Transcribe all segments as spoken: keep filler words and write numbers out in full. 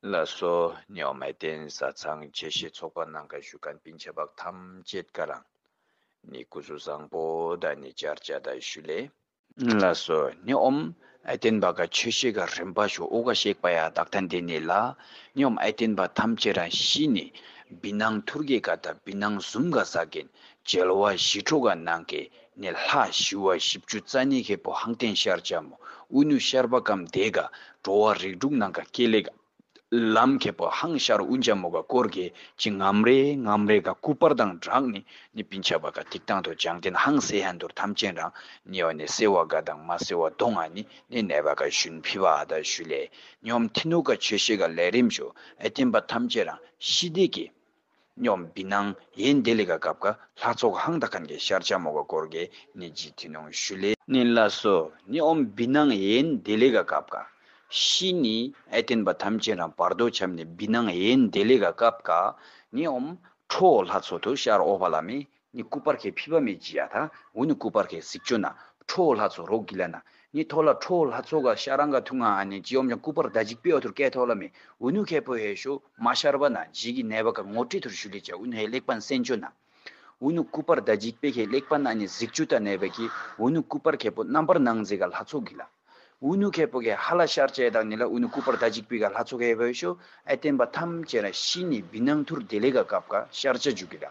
ལགས་སོ། ནི་ཨོ་མའི་བསྟན་བཟའ་ཚང་ཆེ་ཤེས་ཚོགས་པ་ནང་ག་བཞུགས་མཁན་སྤུན་ཆ་བག་ཐམས་ཅད་ཀ་རང་ནི་སྐུ་གཟུགས་བཟང་པོ་དང་ནི་བཅར་བཅར་དང་ཞུ་ལེ། ལགས་སོ། ནི་ཨོམ་ཨའི་བསྟན་པ་ག་ཆོས་བཤད་ག་རིམ་པ་ཞུ་ཨོ་ག་བཤད་པ་ཡ་དག་ཐན་དེ་ནི་ལ། ནི་ཨོམ་ཨའི་བསྟན་པ་ཐམས་ཅད་རང་ཤི་ནི་བི་ནང་ཐུར་གེ་ག་ད་བི་ནང་ཟུམ་ག་ས་གེན་མཇལ་བ་ཞི་ཁྲོ་ག་ནང་གེ་ནི་ལྷ་ཞི་བ་བཞི་བཅུ་རྩ་གཉིས་ཁེ་པོ་ཧང་བསྟན་ཤར་ཅ་མོ་ཨུ་ནུ་ཤར་པ་ཀམ་དེ་ག་འགྲོ་བ་རིགས་དྲུག་ནང་ག་སྐྱེ་ལེ་ག་ལམ་ཁེ་པོ་ཧང་ཤར་ཨུན་ཅ་མོ་ག་སྐོར་གེ་ཅི་ངམ་རེ་ངམ་རེ་ག་སྐུ་པར་དང་སྦྲགས་ནི་ནི་སྤུན་ཆ་བ་ག་ཐིག་ཐང་དུ་བྱང་བསྟན་ཧང་སེ་ཧན་དུར་ཐམས་ཅད་རང་ནི་ཨོ་ནི་སེ་བ་ག་དང་མ་སེ་བ་གདོང་ཨ་ནི་ནི་ནེ་བ་ག་ཞུན་ཕི་བ་ཨ་ད་ཞུ་ལེ། ནི་ཨོམ་ཐི་ནུ་ག་ཆོས་བཤད་ག་ལས་རིམ་ཞུ་ཨའི་བསྟན་པ་ཐམས་ཅད་རང་ཤི་དེ་གེ་ནི་ཨོམ་བི་ནང་ཡན་དེ་ལེ་ག་སྐབས་ག་ལྷ་ཚོགས་ཧང་ད་ཁན་གེ་ཤར་ཅ་མོ་ག་སྐོར་གེ་ནི་ཇི་ཐི་ནོང་ཞུ་ལེ། ནི་ལ་སོ། ནི་ཨོམ་བི་ནང་ཡན་དེ་ལེ་ག་སྐབས་ག་ཤི་ནི་ཨའི་བསྟན་པ་ཐམས་ཅད་རང་བར་དོ་འཁྱམས་ནི་བི་ནང་ཡན་དེ་ལེ་ག་སྐབས་ག་ནི་ཨོམ་ཁྲོ་ལྷ་ཚོགས་དུ་ཤར་ཨོ་བ་ལ་མི་ནི་སྐུ་པར་ཁེ་ཕི་བ་མི་ཇི་ཡ་ད་ཨུ་ནུ་སྐུ་པར་ཁེ་གཟིགས་ཅོ་ན་ཁྲོ་ལྷ་ཚོགས་རོག་གི་ལ་ན་ནི་ཐོ་ལ་ཁྲོ་ལྷ་ཚོགས་ག་ཤར་རང་ག་ཐུང་ང་ཨ་ནི་ཇི་ཨོམ་ཅང་སྐུ་པར་ད་ཇིག་པེ་ཨོ་ཐུར་ཀེ་ཐོ་ལ་མི་ཨུ་ནུ་ཁེ་པོ་ཧེ་ཤོ་མ་ཤར་བ་ན་ཇི་གི་ནེ་བ་ག་ངོ་ཏྲི་ཐུར་ཞུ་ལི་ཅ་ཨུ་ནུ་ཧེ་ལེགས་པན་སེན་ཅོ་ན། ཨུ་ནུ་སྐུ་པར་ད་ཇིག་པེ་ཁེ་ལེགས་པ་ན་ནི་གཟིགས་ཅུ་ད་ནེ་བེ་ཀི་ཨུ་ནུ་སྐུ་པར་ཁེ་པོ་རྣམ་པར་སྣང་མཛད་ག་ལྷ་ཚོགས་གི་ལ། ཨུ་ནུ་ཁེ་པོ་ཁེ་ཧ་ལ་ཤར་ཅེ་དང་ནི་ལ་ཨུ་ནུ་སྐུ་པར་ད་ཇིག་པེ་ག་ལྷ་ཚོགས་ཁེ་བེ་ཤོ་ཨའི་བསྟན་པ་ཐམས་ཅད་ར་ཤི་ནི་བི་ནང་ཐུར་དེ་ལེ་ག་སྐབས་ག་ཤར་ཅ་ཇུ་གི་ལ།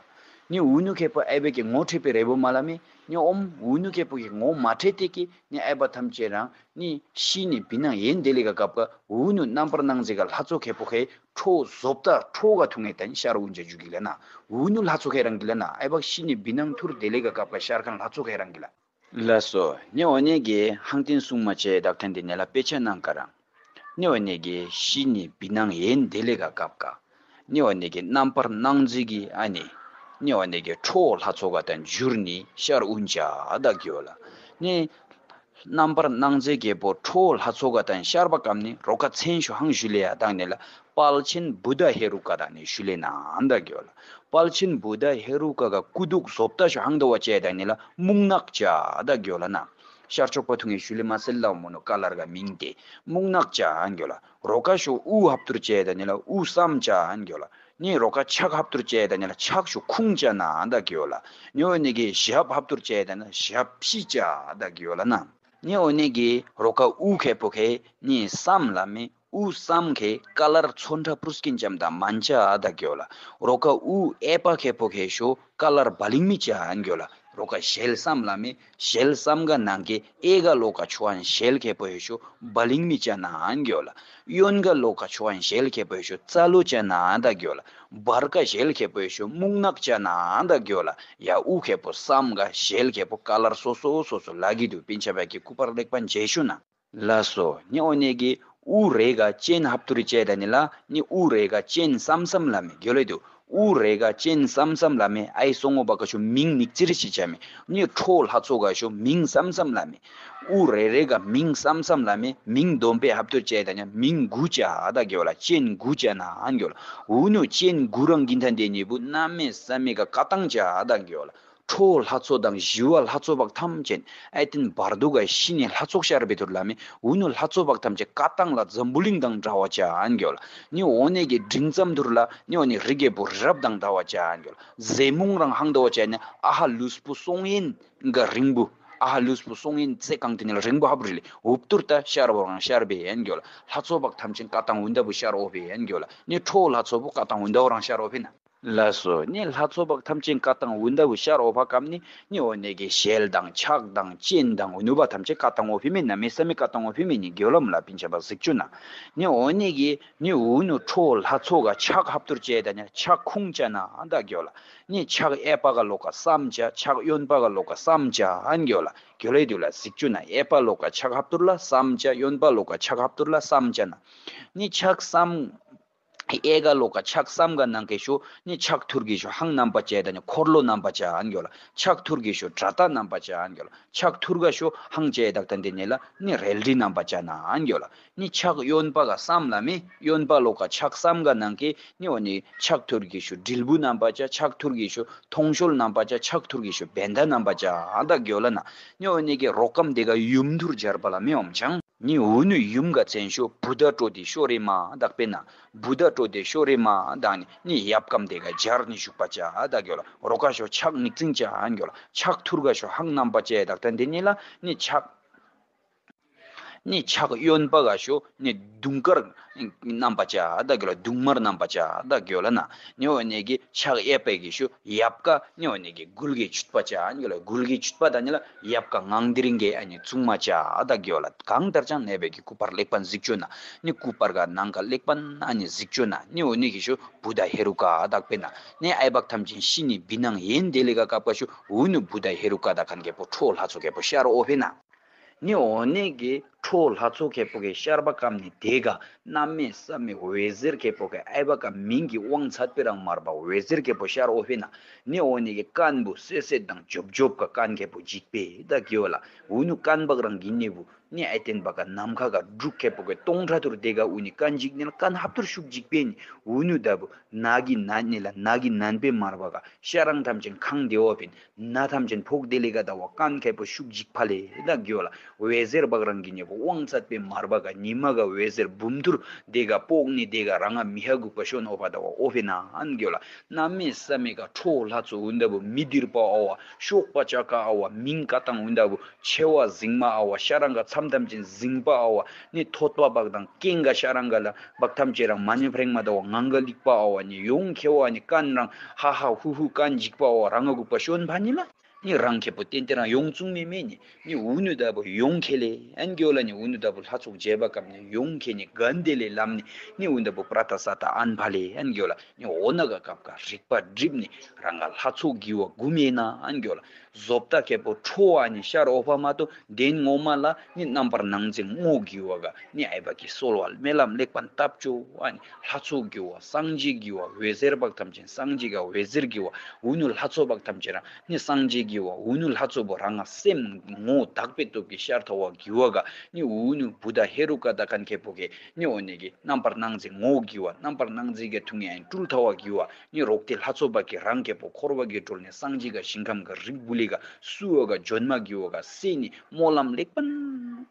ནི་ཨུ་ནུ་ཁེ་པོ་ཨའི་བེ་ཀི་ངོ་ཁྲེ་པེ་རེ་བོ་མ་ལ་མི་ནི་ཨོམ་ཨུ་ནུ་ཁེ་པོ་ཁེ་ངོ་མ་ཁྲེ་ཏེ་ཀི་ནི་ཨའི་བ་ཐམས་ཅད་རང་ནི་ཤི་ནི་བི་ནང་ཡན་དེ་ལེ་ག་སྐབས་ག་ཨུ་ནུ་རྣམ་པར་སྣང་མཛད་ག་ལྷ་ཚོགས་ཁེ་པོ་ཁེ་ཁྲོ་བཟོ་ལྟ་ཁྲོ་ག་ཐུང་ངེ་ཏན་ཤར་ཨུན་ཅ་ཇུ་གི་ལ་ན། ཨུ་ནུ་ལྷ་ཚོགས་ཁེ་རང་གི་ལ་ན་ཨའི་བ་ཤི་ནི་བི་ནང་ཐུར་དེ་ལེ་ག་སྐབས་ག་ཤར་ཁན་ལྷ་ཚོགས་ཁེ་རང་གི་ལ། ལགས་སོ། ནི་ཨོ་ནེ་གེ་ཧང་ཏིན་སུང་མ་ཅེ་དག་ཐན་དེ་ནེ་ལ་དཔེ་ཆ་ནང་ག་རང་ནི་ཨོ་ནེ་གེ་ཤི་ནི་བི་ནང་ཡན་དེ་ལེ་ག་སྐབས་ག་ནི་ཨོ་ནེ་གེ་རྣམ་པར་སྣང་མཛད་གི་ཨ་ནི་ནི་ཨོ་ནེ་གེ་ཁྲོ་ལྷ་ཚོགས་ག་དང་འཇུར་ནི་ཤར་ཨུན་ཅ་ཨ་དག་གི་ཨོ་ལ། ནི་རྣམ་པར་སྣང་མཛད་གེ་པོ་ཁྲོ་ལྷ་ཚོགས་ག་དང་ཤར་བ་ཀམ་ནི་རོ་ཀ་མཚན་ཤོ་ཧང་ཞུ་ལེ་ཡ་དག་ནེ་ལ། དཔལ་ཆེན་བུདྡྷ་ཧེ་རུ་ཀ་དང་ནི་ཞུ་ལེ་ན་ཨ་དག་གི་ཨོ་ལ། དཔལ་ཆེན་བུདྡྷ་ཧེ་རུ་ཀ་ག་སྐུ་གདུགས་བཟོ་ལྟ་ཤོ་ཧང་དོ་བ་ཅེ་དང་ནི་ལ་སྨུག་ནག་ཅ་ཨ་དག་གི་ཨོ་ལ་ན། ཤར་ཕྱོགས་པ་ཐུང་ངེ་ཞུ་ལེ་མ་སེལ་ལ་མོ་ནོ་ཀ་ལར་ག་མིང་ཏེ་སྨུག་ནག་ཅ་ཨ་གི་ཨོ་ལ། རོ་ཀ་ཤོ་དབུ་ཧབ་ཏུར་ཅེ་དང་ནི་ལ་དབུ་སམ་ཅ་ཨ་གི་ཨོ་ལ། ནི་རོ་ཀ་ཕྱག་ཧབ་ཏུར་ཅེ་དང་ནི་ལ་ཕྱག་ཤོ་ཁུང་ཅ་ན་ཨ་དག་གི་ཨོ་ལ། ནི་ཨོ་ནེ་གེ་ཞབས་ཧབ་ཏུར་ཅེ་དང་ནི་ཞབས་ཕྱི་ཅ་ཨ་དག་གི་ཨོ་ལ་ན། ནི་ཨོ་ནེ་གེ་རོ་ཀ་དབུ་ཁེ་པོ་ཁེ་ནི་སམ་ལ་མི་དབུ་སམ་ཁེ་ཀ་ལར་ཚོན་ཁྲ་པུར་སྐྱིན་ཅམ་དང་མན་ཅ་ཨ་དག་གི་ཨོ་ལ། རོ་ཀ་དབུ་ཨེ་པ་ཁེ་པོ་ཁེ་ཤོ་ཀ་ལར་བ་ལིང་མི་ཅ་ཨ་གི་ཨོ་ལ། རོ་ཀ་ཞལ་སམ་ལ་མི་ཞལ་སམ་ག་ནང་གེ་ཨེ་ག་ལོ་ཀ་ཆོ་ཨན་ཞལ་ཁེ་པོ་ཧེ་ཤོ་བ་ལིང་མི་ཅ་ན་ཨ་གི་ཨོ་ལ། གཡོན་ག་ལོ་ཀ་ཆོ་ཨན་ཞལ་ཁེ་པོ་ཧེ་ཤོ་རྩ་ལོ་ཅ་ན་ཨ་དག་གི་ཨོ་ལ། བར་ཀ་ཞལ་ཁེ་པོ་ཧེ་ཤོ་སྨུག་ནག་ཅ་ན་ཨ་དག་གི་ཨོ་ལ། ཡ་དབུ་ཁེ་པོ་སམ་ག་ཞལ་ཁེ་པོ་ཀ་ལར་སོ་སོ་སོ་སོ་ལ་གི་དུ་སྤུན་ཆ་བ་ཀི་སྐུ་པར་ལེགས་པ་མཇལ་ཤོ་ན། ལགས་སོ། ནི་ཨོ་ནེ་གེ་དབུ་རེ་ག་ཅན་ཧབ་ཏུར་ཅེ་དང་ནི་ལ་ནི་དབུ་རེ་ག་ཅན་སམ་སམ་ལ་མི་གི་ལེ་དུ། དབུ་རེ་ག་ཅན་སམ་སམ་ལ་མི་ཨའི་སོ་ངོ་བ་ག་ཤོ་མིང་ནིག་ཙིར་ཤི་ཅ་མི་ནི་ཁྲོ་ལྷ་ཚོགས་ག་ཤོ་མིང་སམ་སམ་ལ་མི། དབུ་རེ་རེ་ག་མིང་སམ་སམ་ལ་མི་མིང་སྡོམ་པེ་ཧབ་ཏུར་ཅེ་དང་ནི་མིང་དགུ་ཅ་ཨ་དག་གི་ཨོ་ལ་ཅན་དགུ་ཅ་ན་ཨ་གི་ཨོ་ལ། ཨུ་ནུ་ཅན་དགུ་རང་གིན་ཐན་དེ་ནི་བུ་གནམ་མེད་ས་མེད་ག་ཀ་ཏང་ཅ་ཨ་དག་གི་ཨོ་ལ། ཁྲོ་བོ་ལྷ་ཚོགས་དང་ཞི་བ་ལྷ་ཚོགས་བག་ཐམས་ཅད་ཨའི་བསྟན་བར་དུ་ག་ཤི་ནི་ལྷ་ཚོགས་ཤར་བའི་ཐུར་ལ་མི་ཨུ་ནུ་ལྷ་ཚོགས་བག་ཐམས་ཅད་ཀ་ཏང་ལ་འཛམ་བུ་གླིང་དང་འདྲ་བ་ཅ་ཨན་གྱོ་ལ། ནི་འོ་ནེ་གི་འབྲིང་ཙམ་ཐུར་ལ་ནི་འོ་ནི་རི་རྒྱལ་པོ་རི་རབ་དང་འདྲ་བ་ཅ་ཨན་གྱོ་ལ། ཟེ་མུང་རང་ཧང་དོ་བ་ཅ་ནི་ཨ་ཧ་ལུས་པོ་སོང་ཡིན་ག་རིང་བུ། ཨ་ཧ་ལུས་པོ་སོང་ཡིན་ཚེ་གང་དེ་ནི་ལ་རིང་བུ་ཧབ་རི་ལི་འུབ་ཐུར་ད་ཤར་བོ་རང་ཤར་བའི་ཨན་གྱོ་ལ། ལྷ་ཚོགས་བག་ཐམས་ཅད་ཀ་ཏང་འུན་ད་བུ་ཤར་འོ་བའི་ཨན་གྱོ་ལ། ནི་ཁྲོ་བོ་ལྷ་ཚོགས་བུ་ཀ་ཏང་འུན་ད་བུ་རང་ཤར་འོ་བའི་ན། ལགས་སོ། ནི་ལྷ་ཚོགས་བག་ཐམས་ཅད་ཀ་ཏང་འུན་ད་བུ་ཤར་འོ་བ་ཀམ་ནི་ནི་འོ་ནེ་གི་ཞལ་དང་ཕྱག་དང་སྤྱན་དང་འུ་ནུ་བ་ཐམས་ཅད་ཀ་ཏང་འོ་བི་མེ་ན་མེ་ས་མེ་ཀ་ཏང་འོ་བི་མེ་ནི་གྱོ་ལམ་ལ་པིན་ཆ་བ་གཟིགས་ཅུ་ན། ནི་འོ་ནེ་གི་ནི་འུ་ནུ་ཁྲོ་ལྷ་ཚོགས་ག་ཕྱག་ཧབ་ཐུར་ཅེ་ད་ནི་ཕྱག་ཁུང་ཅ་ན་ཨ་ད་གྱོ་ལ། ནི་ཕྱག་ཨེ་པ་ག་ལོ་ཀ་སམ་ཅ་ཕྱག་གཡོན་པ་ག་ལོ་ཀ་སམ་ཅ་ཨན་གྱོ་ལ། གྱོ་ལེ་དུ་ལ་གཟིགས་ཅུ་ན་ཨེ་པ་ལོ་ཀ་ཕྱག་ཧབ་ཐུར་ལ་སམ་ཅ་གཡོན་པ་ལོ་ཀ་ཕྱག་ཧབ་ཐུར་ལ་སམ་ཅ་ན། ནི་ཕྱག་སམ། ཨེ་ག་ལོ་ཀ་ཕྱག་སམ་ག་ནང་གེ་ཤོ་ནི་ཕྱག་ཐུར་གི་ཤོ་ཧང་རྣམ་པ་ཅེ་ད་ནི་འཁོར་ལོ་རྣམ་པ་ཅ་ཨན་གྱོ་ལ། ཕྱག་ཐུར་གི་ཤོ་དྲ་ད་རྣམ་པ་ཅ་ཨན་གྱོ་ལ། ཕྱག་ཐུར་ག་ཤོ་ཧང་ཅེ་དག་ད་འདི་ནི་ལ་ནི་རལ་གྲི་རྣམ་པ་ཅ་ན་ཨན་གྱོ་ལ། ནི་ཕྱག་གཡོན་པ་ག་སམ་ལ་མི་གཡོན་པ་ལོ་ཀ་ཕྱག་སམ་ག་ནང་གེ་ནི་འོ་ནི་ཕྱག་ཐུར་གི་ཤོ་དྲིལ་བུ་རྣམ་པ་ཅ། ཕྱག་ཐུར་གི་ཤོ་ཐོང་གཤོལ་རྣམ་པ་ཅ། ཕྱག་ཐུར་གི་ཤོ་བེན་ད་རྣམ་པ་ཅ་ཨ་ད་གྱོ་ལ་ན། ནི་འོ་ནི་གི་རོ་ཀམ་དེ་ག་ཡུམ་ཐུར་སྦྱར་པ་ལ་མི་འོམ་ཆང་། ནི་འུ་ནུ་ཡུམ་ག་མཚན་ཤོ་བུདྡྷ་སྤྲོ་དེ་ཤོ་རེ་མ་དག་པེ་ན། བུདྡྷ་སྤྲོ་དེ་ཤོ་རེ་མ་དག་ནི་ནི་ཡབ་ཀམ་དེ་ག་སྦྱར་ནི་བཞུགས་པ་ཅ་དག་གི་ཡོ་ལ། རོ་ཀ་ཤོ་ཕྱག་ནིག་ཙིང་ཅ་ཨན་གི་ཡོ་ལ། ཕྱག་ཐུར་ག་ཤོ་ཧང་རྣམ་པ་ཅ་དག་ད་འདི་ནི་ལ་ནི་ཕྱག་ནི་ཕྱག་གཡོན་པ་ག་ཤོ་ནི་དུང་དཀར་རྣམ་པ་ཅ་དག་གི་ལ། དུང་དམར་རྣམ་པ་ཅ་དག་གི་ཡོ་ལ་ན། ནི་འོ་ནི་གི་ཕྱག་གཡས་པའི་གི་ཤོ་ཡབ་ཀ་ནི་འོ་ནི་གི་མགུལ་གི་ཕྱུད་པ་ཅ་ཨན་གི་ལ། མགུལ་གི་ཕྱུད་པ་དང་ནི་ལ་ཡབ་ཀ་ངང་དི་རིང་གི་ཨ་ནི་བཙུན་མ་ཅ་དག་གི་ཡོ་ལ། གང་ལྟར་ཀྱང་ནེ་བའི་གི་སྐུ་པར་ལེགས་པན་གཟིགས་ཅོ་ན། ནི་སྐུ་པར་ག་ནང་ག་ལེགས་པན་ཨ་ནི་གཟིགས་ཅོ་ན། ནི་འོ་ནི་གི་ཤོ་བུདྡྷ་ཧེ་རུ་ཀ་དག་པེ་ན། ནི་ཨའི་བག་ཐམས་ཅད་ཤི་ནི་བི་ནང་ཡན་དེ་ལེ་ག་ཀབ་ཀ་ཤོ་འུ་ནུ་བུདྡྷ་ཧེ་རུ་ཀ་དག་ཁན་ཁེ་པོ་ཁྲོ་ལྷ་ཚོ་ཁེ་པོ་ཤར་འོ་ཕེ་ན། ནི་འོ་ནི་གི་ཁྲོ་ལྷ་ཚོ་ཁེ་པོ་གི་ཤར་བ་ཀམ་ནི་དེ་ག་གནམ་མེད་ས་མེད་འོད་ཟེར་ཁེ་པོ་གི་ཨའི་བ་ཀ་མིང་གི་དབང་ཚད་པེ་རང་མར་བ་འོད་ཟེར་ཁེ་པོ་ཤར་འོ་ཕེ་ན། ནི་འོ་ནི་གི་ཀན་བུ་སེ་སེ་དང་ཇོབ་ཇོབ་ག་ཀན་ཁེ་པོ་འཇིག་པེ་དག་གི་ཡོ་ལ། འུ་ནུ་ཀན་བག་རང་གི་ནི་བུ་ནི་ཨའི་ཏེན་བ་ཀ་ནམ་ཁ་ག་འབྲུག་ཁེ་པོ་གི་སྟོང་ཕྲག་ཐུར་དེ་ག་འུ་ནི་ཀན་འཇིག་ནི་ལ། ཀན་ཧབ་ཐུར་ཤུགས་འཇིག་པེ་ནི་འུ་ནུ་ད་བུ་ན་གི་ན་ནི་ལ་ན་གི་ནན་པེ་མར་བ་ག་ཤ་རང་ཐམས་ཅད་ཁང་དེ་འོ་ཕེ་ནི། ན་ཐམས་ཅད་ཕོག་དེ་ལེ་ག་ད་བ་ཀན་ཁེ་པོ་ཤུགས་འཇིག་ཕ་ལེ་དག་གི་ཡོ་ལ། འོད་ཟེར་བག་རང་གི་ནི་བུ་དབང་ཚད་པེ་མར་བ་ག་ཉི་མ་ག་འོད་ཟེར་འབུམ་ཐུར་དེ་ག་ཕོག་ནི་དེ་ག་རང་ང་མི་ཧ་གུག་པ་ཤོ་ནོ་བ་ད་བ་འོ་ཕེ་ན་ཨན་གི་ཡོ་ལ། གནམ་མེད་ས་མེད་ག་ཁྲོ་ལྷ་ཚོ་འུ་ད་བུ་མི་དིར་པ་ཨ་བ་གཤོག་པ་ཅ་ཀ་ཨ་བ་མིང་ཀ་ཏང་འུ་ད་བུ་ཆེ་བ་གཟིང་མ་ཨ་བ་ཤ་རང་ག་མཚམས་ཐམས་ཅད་གཟིང་པ་ཨ་བ་ནི་ཐོད་པ་བག་དང་ཀེང་ག་ཤ་རང་ག་ལ་བག་ཐམས་ཅད་རང་མ་ནི་ཕྲེང་མ་ད་བ་ངང་ག་ལིག་པ་ཨ་བ་ནི་ཡོང་ཁེ་བ་ནི་ཀན་རང་ཧ་ཧ་ཧུ་ཧུ་ཀན་འཇིག་པ་ཨ་བ་རང་ང་གུག་པ་ཤོན་ཕ་ནི་ལ། ནི་རང་ཁེ་པོ་ཏན་ཏན་རང་ཡོང་ཙུང་མེ་མེ་ནི་ནི་འུ་ནུ་ད་བུ་ཡོང་ཁེ་ལེ་ཨན་གི་ཡོ་ལ། ནི་འུ་ནུ་ད་བུ་ལྷ་ཚོགས་རྒྱས་པ་ཀམ་ནི་ཡོང་ཁེ་ནི་གན་དེ་ལེ་ལམ་ནི་ནི་འུ་ད་བུ་པྲ་ཏ་ས་ཏ་ཨན་ཕ་ལེ་ཨན་གི་ཡོ་ལ། ནི་འོ་ན་ག་ཀབ་ཀ་རིག་པ་སྒྲིབ་ནི་རང་ག་ལྷ་ཚོགས་གི་བ་གུ་མེ་ན་ཨན་གི་ཡོ་ལ། བཟོ་ལྟ་ཁེ་པོ་ཁྲོ་བ་ནི་ཤར་འོ་ཕ་མ་ཏོ་དེན་ངོ་མ་ལ་ནི་རྣམ་པར་སྣང་མཛད་ངོ་གི་བ་ག་ནི་ཨའི་བ་གི་གསོལ་བ་སྨོན་ལམ་ལེགས་པན་བཏབ་ཅོ་ཨ་ནི་ལྷ་ཚོགས་གི་བ་སངས་རྒྱས་གི་བ་འོད་ཟེར་བག་ཐམས་ཅད་སངས་རྒྱས་ག་འོད་ཟེར་གི་བ་འུ་ནུ་ལྷ་ཚོགས་བག་ཐམས་ཅད་རང་ནི་སངས་རྒྱས་གི་བ་འུ་ནུ་ལྷ་ཚོགས་བོ་རང་ང་སེམས་ངོ་དག་པའི་སྟོབས་ཀྱི་ཤར་ཐོ་བ་གི་བ་ག་ནི་འུ་ནུ་བུདྡྷ་ཧེ་རུ་ཀ་ད་ཁན་ཁེ་པོ་གི་ནི་འོ་ནི་གི་རྣམ་པར་སྣང་མཛད་ངོ་གི་བ་རྣམ་པར་སྣང་མཛད་གི་ཐུགས་ངན་སྤྲུལ་ཐོ་བ་གི་བ། ནི་རོག་ཏེ་ལྷ་ཚོགས་པ་གི་རང་ཁེ་པོ་འཁོར་བ་གི་གྲོལ་ནས་སངས་རྒྱས་ག་ཞིང་ཁམས་ག་རིགས་བུ་ལི་ག་སུ་བ་ག་འཇོན་མ་གི་བ་ག་སེ་ནི་སྨོན་ལམ་ལེགས་པན་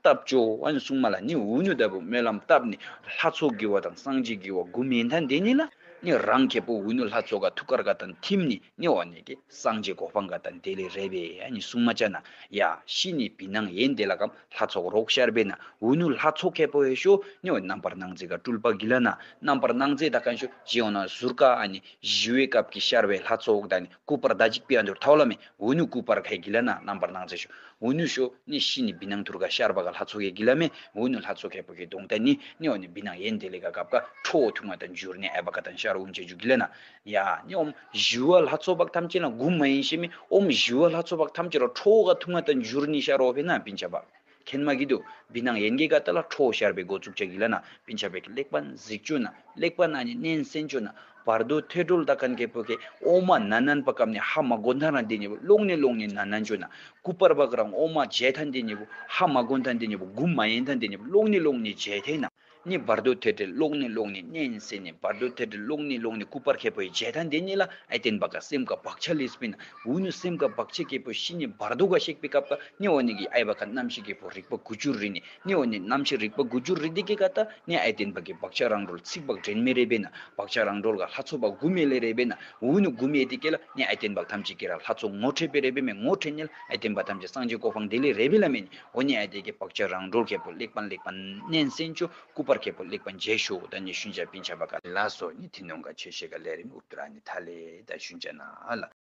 བཏབ་ཅོ་ཨ་ནི་གསུང་མ་ལ་ནི་འུ་ནུ་ད་བུ་སྨོན་ལམ་བཏབ་ནི་ལྷ་ཚོགས་གི་བ་དང་སངས་རྒྱས་གི་བ་གུ་མེ་ཐན་དེ་ནི་ལ་ནི་རང་ཁེ་པོ་འུ་ནུ་ལྷ་ཚོགས་ག་ཐུགས་ཀར་ག་དང་ཐིམ་ནི་ནི་བ་ནི་གི་སངས་རྒྱས་གོ་འཕང་ག་དང་དེ་ལེ་རེ་བེ་ཨ་ནི་གསུང་མ་ཅ་ན་ཡ་ཤི་ནི་བི་ནང་ཡན་དེ་ལ་ཀམ་ལྷ་ཚོགས་རོག་ཤར་བེ་ན་འུ་ནུ་ལྷ་ཚོགས་ཁེ་པོ་ཧེ་ཤོ་ནི་བ་རྣམ་པར་སྣང་མཛད་ག་སྤྲུལ་པ་གི་ལ་ན་རྣམ་པར་སྣང་མཛད་ད་ཁན་ཤོ་ཇི་འོ་ན་ཟུར་ཀ་ཨ་ནི་ཞི་བའི་སྐབས་ཀྱི་ཤར་བའི་ལྷ་ཚོགས་དང་ནི་སྐུ་པར་ཟླ་གཅིག་པའི་ཨ་འདུར་ཐའོ་ལ་མེ། འུ་ནུ་སྐུ་པར་ཁའི་གི་ལ་ན་རྣམ་པར་སྣང་མཛད་ཤོ། འུ་ནུ་ཤོ་ནི་ཤི་ནི་བི་ནང་ཐུར་ག་ཤར་བ་ག་ལྷ་ཚོགས་ཀྱི་གི་ལ་མེ། འུ་ནུ་ལྷ་ཚོགས་ཁེ་པོ་གི་གདོང་ད་ནི་ནི་འོ་ནི་བི་ནང་ཡན་དེ་ལེ་ག་སྐབས་ཀ་ཁྲོ་བོ་ཐུང་ང་དང་འཇུར་ནི་ཨ་བ་ག་དང་ཤར་འུ་མཇལ་ཇུ་གི་ལ་ན། ཡ་ནི་ཨོམ་ཞི་བ་ལྷ་ཚོགས་བག་ཐམས་ཅད་ལ་གུ་མ་ཡིན་ཤེ་མེ། ཨོམ་ཞི་བ་ལྷ་ཚོགས་བག་ཐམས་ཅད་ལ་ཁྲོ་བོ་ག་ཐུང་ང་དང་འཇུར་ནི་ཤར་འོ་ཕེ་ན་པིན་ཆ་བ། མཁྱེན་མ་གི་འདུག་བི་ནང་ཡན་གྱི་ག་ཏ་ལ་ཁྲོ་བོ་ཤར་བའི་འགོ་བཙུགས་ཅ་གི་ལ་ན་པིན་ཆ་བེ་གི་ལེགས་པན་གཟིགས་ཅོ་ན་ལེགས་པན་ཨ་ནི་ནན་སེན་ཅོ་ན་བར་དོ་ཐོས་གྲོལ་ད་ཁན་ཁེ་པོ་ཁེ་ཨོ་མ་ན་ནན་པ་ཀམ་ནི་ཧ་མ་གོན་ཐན་རང་དེ་ཉེ་བོ་ལོག་ནི་ལོག་ནི་ན་ནན་ཅོ་ན་སྐུ་པར་བག་རང་ཨོ་མ་ཇེ་ཐན་དེ་ཉེ་བོ་ཧ་མ་གོན་ཐན་དེ་ཉེ་བོ་གུ་མ་ཡན་ཐན་དེ་ཉེ་བོ་ལོག་ནི་ལོག་ནི་ཇེ་ཐན་ན། ནི་བར་དོ་ཐོས་གྲོལ་ལོག་ནི་ལོག་ནི་ནན་སེན་ནི་བར་དོ་ཐོས་གྲོལ་ལོག་ནི་ལོག་ནི་སྐུ་པར་ཁེ་པོ་ཡི་ཇེ་ཐན་དེ་ཉེ་ལ་ཨའི་ཏེན་བ་ག་སེམས་ཀ་བག་ཆ་ལིས་པིན་ན་འུ་ནུ་སེམས་ཀ་བག་ཆ་ཁེ་པོ་ཤི་ནི་བར་དོ་ག་ཤེག་པི་ཀབ་ཀ་ནི་འོ་ནི་གི་ཨའི་བ་ག་རྣམ་ཤེས་ཁེ་པོ་རིག་པ་གུ་ཅུར་རི་ནི། ནི་འོ་ནི་རྣམ་ཤེས་རིག་པ་གུ་ཅུར་རི་དི་ཀེ་ཀ་ཏ་ནི་ཨའི་ཏེན་བ་གི་བག་ཆ་རང་གྲོལ་ཚིག་བག་དྲན་མེ་རེ་བེ་ན་བག་ཆ་རང་གྲོལ་ག་ལྷ་ཚོགས་བ་གུ་མེ་ལེ་རེ་བེ་ན་འུ་ནུ་གུ་མེ་དི་ཀེ་ལ་ནི་ཨའི་ཏེན་བ་ཐམས་ཅད་ཀེ་ར་ལྷ་ཚོགས་ངོ་ཁྲེ་པེ་རེ་བེ་མེ་ངོ་ཁྲེ་ཉེ་ལ་ཨའི་ཏེན་བ་ཐམས་ཅད་སངས་རྒྱས་གོ་འཕང་དེ་ལེ་རེ་བེ་ལ་མེ་ནི་འོ་ནི་ཨའི་ཏེ་གི་བག་ཆ་རང་གྲོལ་ཁེ་པོ་ལེགས་པན་ལེགས་པན་ནན་སེན་ཅོ་སྐུ་པར་ཁེ་པོ་ལེགས་པན་ཇེ་ཤོ་ད་ནི་ཤུན་ཅ་པིན་ཆ་བ་ག་ལ་སོ་ནི་ཐི་ནོང་ག་ཆེ་ཤེ་ག་ལེ་རིམ་ཨུབ་ཏུ་ར་ནི་ཐ་ལེ་ད་ཤུན་ཅ་ན་ཨ་ལ།